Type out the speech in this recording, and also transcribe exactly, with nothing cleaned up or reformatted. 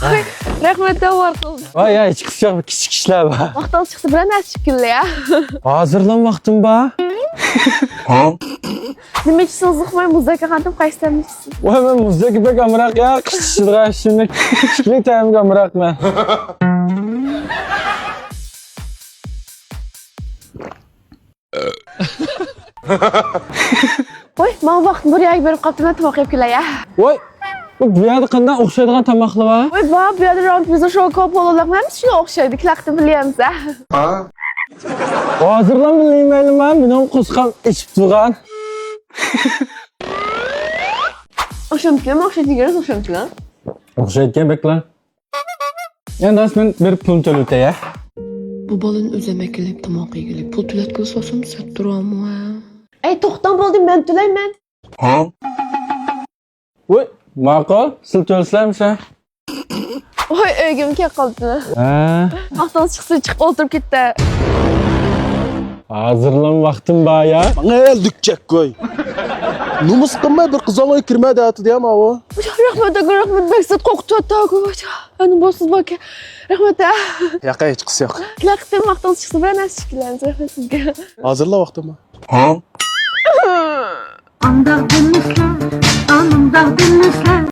رەھمەت، داۋار قىلدىم. ۋاي، يا، ھېچ قىسى يوق، كىچىك ئىشلار بار. ۋاقىت ئالسا چىقسا بىرەر نەرسە ئىچىپ كېلە يا. ھازىرلا ۋاقتىم بار. ھە؟ نېمە ئىچىسىڭىز ئۇقماي، مۇزدەك قاتىپ قايسى تەمنى ئىچىسىز؟ ۋاي، مەن مۇزدەك بەك ئامراق يا، قىش ئىچىدىغان ئىچىملىك. ئىچكۈلۈك تەمگە ئامراق مەن. ۋاي، ماڭا ۋاقىت بىر يەرگە بېرىپ قاپتۇ، مەن تاماق يەپ كېلەي يا. ۋاي، بۇ، بۇ يەردە قانداق ئوخشايدىغان تاماقلار بار؟ ۋاي، بار، بۇ يەردە رامپيۇزا، شوكو پولولار، ھەممىسى شۇنى ئوخشايدۇ، كېلەقتىن بىلىمىز ھە. ھازىرلا بىلمەيمەن، مېنىڭ قورسىقىم ئېچىپ تۇرغان. ئوخشامدىكەن، ئوخشايدىكەن، ئوخشامدىكەن. ئوخشايدىكەن بەكلا. ئەمدى ھازىر مەن بېرىپ پۇلنى تۆلىۋېتەي ھە. بۇ بالىنى ئۆزۈم ئەكېلىپ تاماق يېگىلى، پۇل تۆلەتكىلى سورىسام سەت تۇرامۇ ھە؟ ئەي توختاڭ، بولدى، مەن تۆلەيمەن. ھە؟ ۋوي، ماقۇل، سىلەر تۆلىسىلەرمىسە؟ ۋوي، ئۆيگىمۇ كەپ قاپتۇ. ھە. ۋاقتىڭىز چىقسا چىقىپ ئولتۇرۇپ كېتە. ھازىرلا ۋاقتىم بار يا. ماڭا ھە، لۈكچەك قوي. نومۇس قىلماي بىر قىزالغا كىرمە دەۋاتىدۇ يا ماۋۇ. رەھمەت ئاكا، رەھمەت، بەك سەت قورقۇتۇۋەتتى ئاكا. ئەنە بولسىز بۇ ئاكا. رەھمەت ھە. ياقا، ھېچ قىسى يوق. كېلەر قېتىم ۋاقتىڭىز چىقسا بىر نەرسە ئىچىپ كېلەمىز. رەھمەت سىزگە. ھازىرلا ۋاقتىم بار. ھە؟ ئانداق دېمىسە، ئانىنداق دېمىسە،